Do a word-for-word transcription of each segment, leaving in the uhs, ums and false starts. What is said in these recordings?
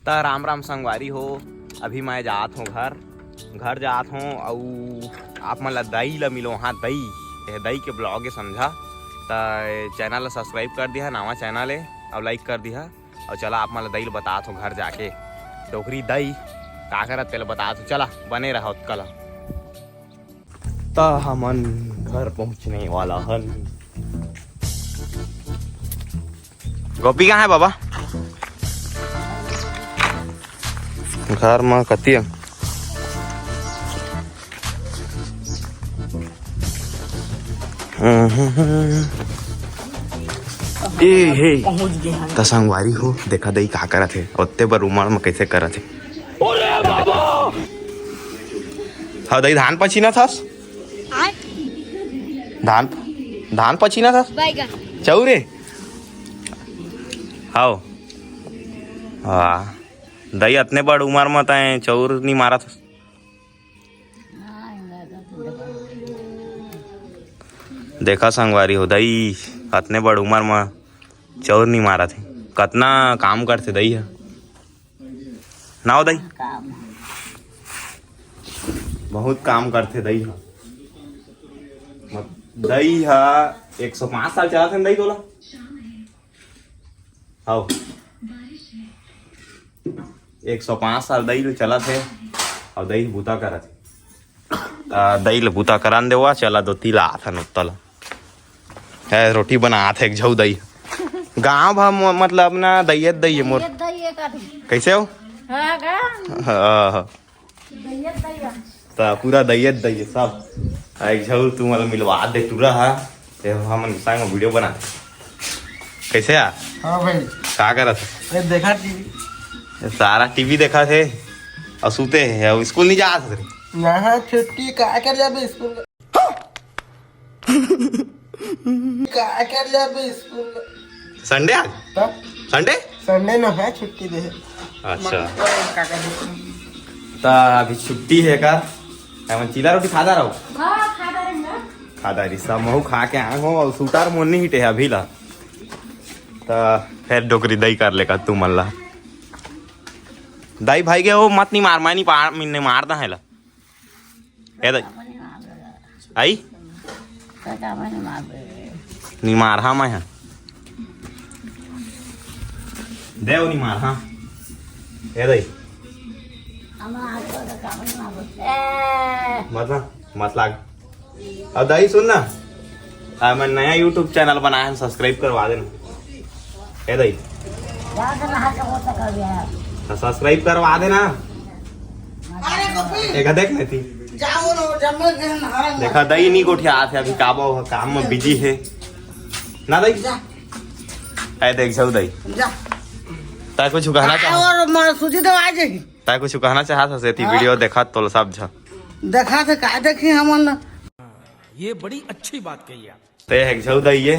त राम राम संगवारी हो, अभी मैं जात हों घर, घर जात हों। अउ आप मन ला दई ला मिलो, हाँ दई, ये दई के vlog हे समझा। त channel ला subscribe कर दिहा, नवा channel हे, अउ like कर दिहा। अउ चला आप मन ला दई ला बतात हों घर जाके, डोकरी दई का करत तेला बतात हों। चला बने रहा ओतका ला। त हमन घर पहुंचने वाला हन। गोपी कहाँ है बाबा? घर म कति हे? ए हे, त संगवारी हो, देखा दई का करत हे, ओत्ते बड़ उमर म कइसे करत हे। हव दई, धान पछीनत हस? धान, धान पछीनत हस? चौरे? हव। वाह। दई, अतने बड़ उमर म तैं चौर नी मारत हस? देखा संगवारी हो, दई अतने बड़ उमर म चौर नी मारत हे। कतना काम करथे दई ह। ना हो दई? बहुत काम करथे दई ह। मत-, दई ह एक सौ पाँच साल चलत हे न दई तोला? हव। एक सौ पाँच साल दई ले चलत हे, अउ दई बूता करत हे। त दई ले बूता करन देवा, चला दो तिला आथन उत्ता ला। है, रोटी बनात हे एक झऊ दई। गाँव भा म-, मतलब ना दई हे, दई हे मोर। दई हे का? कइसे हो? हाँ, गा। हाँ, हाँ। त पूरा दई हे, दई हे सब। आ, एक झऊ तुमन ला मिलवा दे टूरा हा। ये हमन संग video बना। कइसे यार? हाँ भाई। का करत हे? ए, देखा टीवी। ये सारा टीवी देखत हे अउ सुते हे, अउ स्कूल नी जात हे। ना, छुट्टी का कर जाबे स्कूल? का कर ले अभी स्कूल? संडे आज? त? संडे? संडे न हे, छुट्टी दे हे। अच्छा। मत कर, का कर दे? त अभी छुट्टी हे का? हमन चीला रोटी खादा रहो? हाँ, खादा रहे ना। खादा रही, सब महू खा के आए हो अउ सूटर मोर नी हिटे हे अभी ला। त फेर डोकरी दई कर लेका तुमन ला। दई भाई के वो मत नी मार, मैं नी पार, मैं नी मार दा है ला। ए दई। आई? निमार, हाँ, मैं, हाँ। दे वो निमार, हाँ। ए दई। मत ना, मत लाग। अउ दई सुन ना, आ, मैं नया YouTube channel बनाए हन, subscribe करवा देना। ए दई। त subscribe करवा देना। एक देख लेती। देखा दई नी गोठियात हे, अभी काबा वो काम म busy हे। ना दई? ए देख झऊ दई। तैं कुछ कहना चाह? तैं कुछ कहना चाहत हस एती video देखत तोला सब झ। देखा थे का देखी हमन ला। ये बड़ी अच्छी बात कही आप। ते एक झऊ दई हे।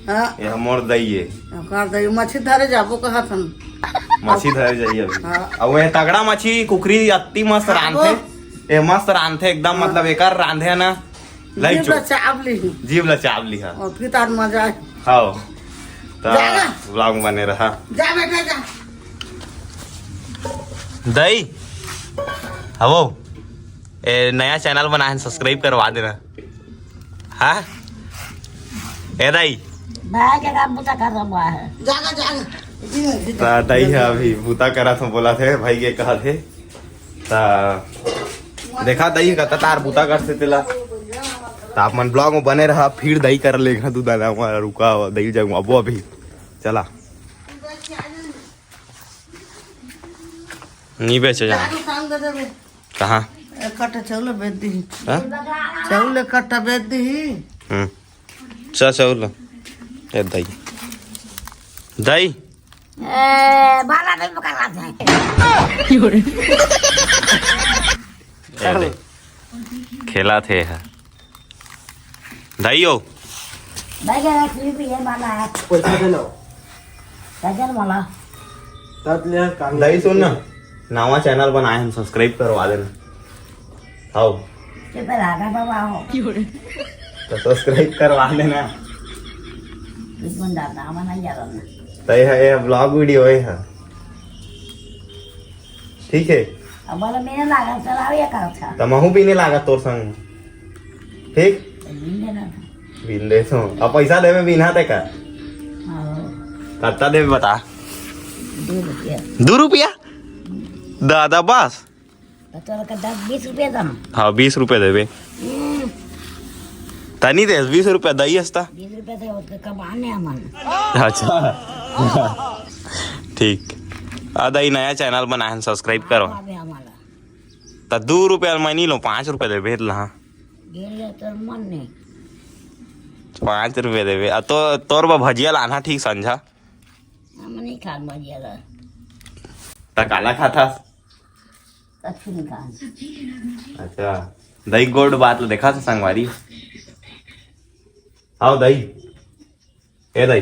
हाँ। ये हमर दई हे। ओकर दई मछली धरे जाबो कहत हन। मछली धरे जाही अभी। हाँ। अउ ये तगड़ा मछली कुकरी अत्ती मस्त रांधथे। ये मस्त रांधथे एकदम, हाँ। मतलब एकर रांधे ना। जीभ ला चाब ली। जीभ ला चाब ली, हाँ। अउ फिर तार मजा आए। हाँ। त vlog बने रहा। जा बेटा जा। दई। हवो। ए, नया channel बनाए हन, subscribe करवा देना। हाँ? ए दई। भाई के काम बूता कर रहा है। जागा, जागा। त दई ह अभी बूता करत हों बोलत हे, भाई के कहत हे। त देखा दई कतका तार बूता करथे तेला। त आप मन vlog म बने रहा, फिर दई कर लेगा दू दाना हमारा रुका हुआ, दई जाऊँ अबो अभी। चला। नी बेचे जा। कहाँ? एक कट्टा चाउर बेच दिही। हाँ? चाउर एक कट्टा बेच दिही। हम्म। चा चाउर ला। ए दई। दई। ए, बाला नहीं पकड़ रहा था। ए दई। खेला थे है। दई हो। भाई, जरा टीवी ये वाला है। पैसा दे लो। पैसा वाला। तब ले काम दई सुन ना, नवा channel बनाए हन, subscribe करवा देना। हाव। के पे राधा बाबा हो। तो subscribe करवा देना। दुश्मन दादा, हम नहीं जाना। तो ये है, ये vlog video है, हाँ। ठीक हे। अब बोला, मैं लागत चलावे का था। त महू बीने लागत तोर संग। ठीक? बीन देना था। बीन दे सो। अब पैसा देवे बीना ते का? हाँ। कत्ता देवे बता? दू रुपया। दू रुपया? दादा बस। त तोरा का दस बीस रुपया दम। हाँ, बीस रुपया देवे। हम्म। तनी दे, बीस रुपया दई हस्ता। बीस रुपया दे, ओतका कमाने हमन। अच्छा। ठीक। आ दई नया चैनल बनाए हन, सब्सक्राइब करो। बाबे हमारा। त दू रुपया मैं नी लो, पाँच रुपया देवे ला। गेल ले तोर मन ने। पाँच रुपया देवे। आ तो तोर बा भजिया लाना ठीक संझा। हम नहीं खान भजिया ला। त काला खाता? कछु नहीं खान। अच्छा। दई गोड बात ल देखा था संगवारी। आओ दई। ए दई।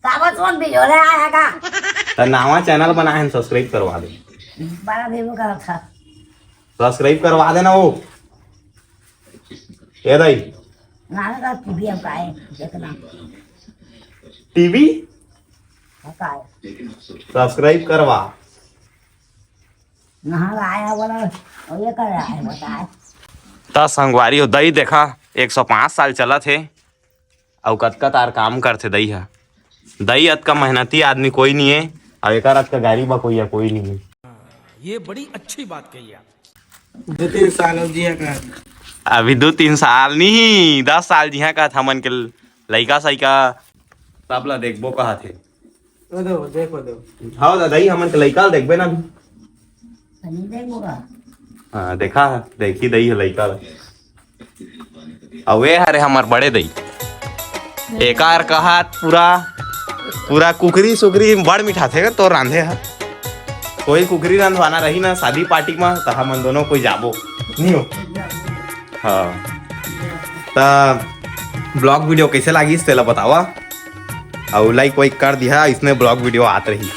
काबर सोन बिजोले आया का? त नावा चैनल बनाए हन, सब्सक्राइब करवा दे। बड़ा बेबू का था। सब्सक्राइब करवा देना वो। ए दई। नाना का टीवी अब का है, देखना। टीवी? अब का है? सब्सक्राइब करवा। नहा आया बोला, और ये कर रहा है, बताए। त संगवारी हो, दई देखा, एक सौ पाँच साल चलत हे, अउ कतका तार काम करथे दई ह। दई अतका मेहनती आदमी कोई नहीं है, अउ एकर अतका गारी बा कोई है, कोई नहीं है। ये बड़ी अच्छी बात कही आप। दो तीन साल हो जिया का। अभी दो तीन साल नहीं, दस साल जिहा का था मन के लइका सइका सब ला देखबो कहा थे। ओ दो, देखो दो। हाँ दादा, ही हमन के लइका ला देखबे ना अभी। नहीं देखबो का? हाँ, देखा, देखी दई है लइका ला। अउ ए हरे हमर बड़े दई। एकार कहात पूरा, पूरा कुकरी सुकरी बड़ मिठाथे गा तोर रांधे ह। कोई कुकरी रंधवाना रही ना शादी पार्टी म, त हमन दोनों कोई जाबो। नहीं हो? हाँ। त ब्लॉग वीडियो कैसे लागिस तेला बतावा। अउ लाइक वाइक कर दिहा, इसने ब्लॉग वीडियो आत रही।